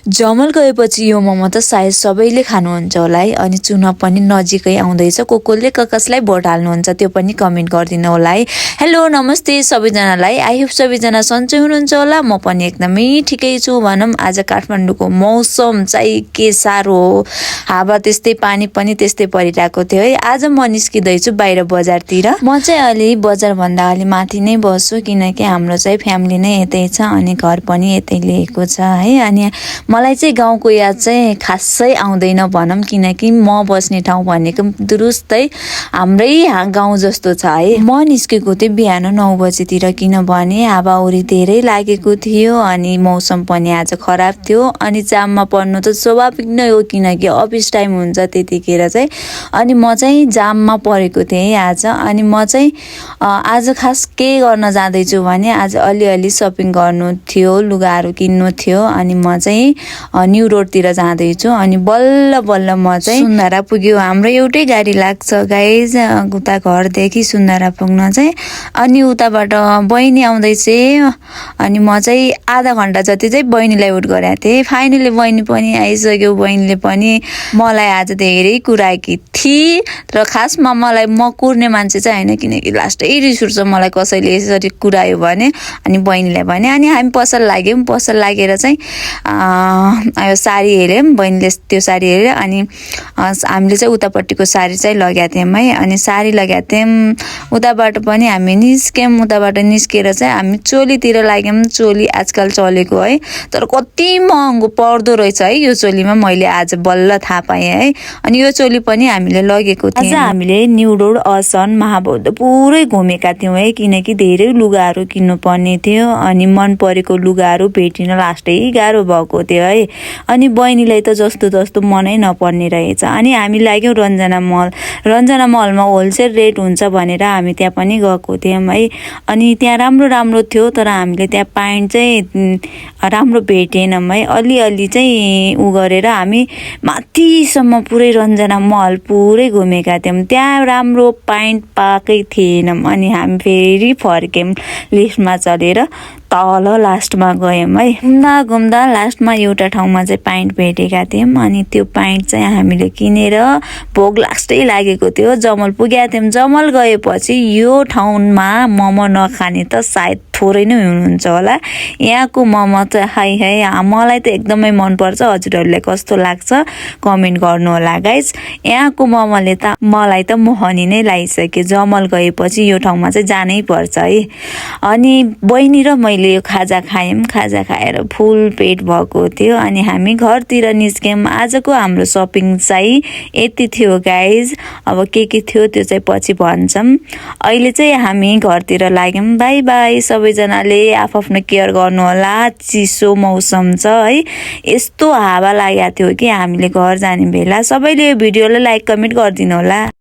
जमल गएपछि यो मोमो त सायद सबैले खानुहुन्छ होला है। अनि चुनाव पनि नजिकै आउँदैछ, कसले कसलाई भोट हाल्नुहुन्छ त्यो पनि कमेन्ट गरिदिनु होला है। हेलो नमस्ते सबैजनालाई, आई होप सबैजना सन्चै हुनुहुन्छ होला। म पनि एकदमै ठिकै छु भनौँ। आज काठमाडौँको मौसम चाहिँ के साह्रो हो, हावा त्यस्तै, पानी पनि त्यस्तै परिरहेको थियो है। आज म निस्किँदैछु बाहिर बजारतिर। म चाहिँ अलि बजारभन्दा अलि माथि नै बस्छु, किनकि हाम्रो चाहिँ फ्यामिली नै यतै छ अनि घर पनि यतै लिएको छ है। अनि मलाई चाहिँ गाउँको याद चाहिँ खासै आउँदैन भनौँ, किनकि म बस्ने ठाउँ भनेको दुरुस्तै हाम्रै गाउँ जस्तो छ है। म निस्केको थिएँ बिहान 9 बजीतिर, किनभने हावाहुरी धेरै लागेको थियो अनि मौसम पनि आज खराब थियो। अनि जाममा पर्नु त स्वाभाविक नै हो, किनकि अफिस टाइम हुन्छ त्यतिखेर चाहिँ। अनि म चाहिँ जाममा परेको थिएँ आज। अनि म चाहिँ आज खास के गर्न जाँदैछु भने आज अलिअलि सपिङ गर्नु थियो, लुगाहरू किन्नु थियो। अनि म चाहिँ न्यू रोडतिर जाँदैछु। अनि बल्ल बल्ल म चाहिँ सुन्धारा पुग्यो। हाम्रो एउटै गाडी लाग्छ गाइज उता घरदेखि सुन्धारा पुग्न चाहिँ। अनि उताबाट बहिनी आउँदैछ। अनि म चाहिँ आधा घन्टा जति चाहिँ बहिनीलाई वेट गरेको थिएँ। फाइनली बहिनी पनि आइसक्यो। बहिनीले पनि मलाई आज धेरै कुराकी थिए, तर खासमा म कुर्ने मान्छे चाहिँ होइन, किनकि लास्टै रिस उठ्छ मलाई कसैले यसरी कुरायो भने। अनि बहिनीलाई भने, अनि हामी पसल लाग्यौँ। पसल लागेर चाहिँ साडी हेऱ्यौँ, बहिनीले त्यो साडी हेऱ्यो। अनि हामीले चाहिँ उतापट्टिको साडी चाहिँ लगाएको थियौँ है। अनि साडी लगाएको थियौँ, उताबाट पनि हामी निस्क्यौँ। उताबाट निस्केर चाहिँ हामी चोलीतिर लाग्यौँ। चोली आजकल चलेको है, तर कति महँगो पर्दो रहेछ है यो चोलीमा, मैले आज बल्ल थाहा पाएँ है। अनि यो चोली पनि हामीले लगेको थियौँ। आज हामीले न्यू रोड, असन, महाबौद्ध पुरै घुमेका थियौँ है, किनकि धेरै लुगाहरू किन्नु पर्ने थियो। अनि मन परेको लुगाहरू भेटिन लास्टै गाह्रो भएको थियो है। अनि बहिनीलाई त जस्तो जस्तो मनै नपर्ने रहेछ। अनि हामी लाग्यौँ रञ्जना मल। रञ्जना मलमा होलसेल रेट हुन्छ भनेर हामी त्यहाँ पनि गएको थियौँ है। अनि त्यहाँ राम्रो राम्रो थियो, तर हामीले त्यहाँ प्यान्ट चाहिँ राम्रो भेटेनौँ है। अलिअलि चाहिँ गरेर हामी माथिसम्म पुरै रञ्जना महल पुरै घुमेका थियौँ। त्यहाँ राम्रो प्यान्ट पाएकै थिएनौँ। अनि हामी फेरि फर्क्यौँ लिफ्टमा चढेर तल लास्टमा गयौँ है। घुम्दा घुम्दा लास्टमा एउटा ठाउँमा चाहिँ प्यान्ट भेटेका थियौँ। अनि त्यो प्यान्ट चाहिँ हामीले किनेर भोक लास्टै लागेको थियो, जमल पुगेका थियौँ। जमल गएपछि यो ठाउँमा मोमो नखाने त सायद थोरै नै हुनुहुन्छ होला। यहाँको मोमो त हाई हाई, मलाई त एकदमै मनपर्छ। हजुरहरूलाई कस्तो लाग्छ कमेन्ट गर्नु होला गाइज। यहाँको मोमोले त मलाई त मोहनी नै लागिसक्यो। जमल गएपछि यो ठाउँमा चाहिँ जानै पर्छ है। अनि बहिनी र मैले यो खाजा खायौँ। खाजा खाएर फुल पेट भएको थियो। अनि हामी घरतिर निस्क्यौँ। आजको हाम्रो सपिङ चाहिँ यति थियो गाइज। अब के थियो त्यो चाहिँ पछि भन्छौँ। अहिले चाहिँ हामी घरतिर लाग्यौँ। बाई बाई सबैजनाले, आफ्नो केयर गर्नु होला। चिसो मौसम छ है, यस्तो हावा लागेको थियो कि हामीले घर जाने बेला। सबैले यो भिडियोलाई लाइक कमेन्ट गरिदिनु होला।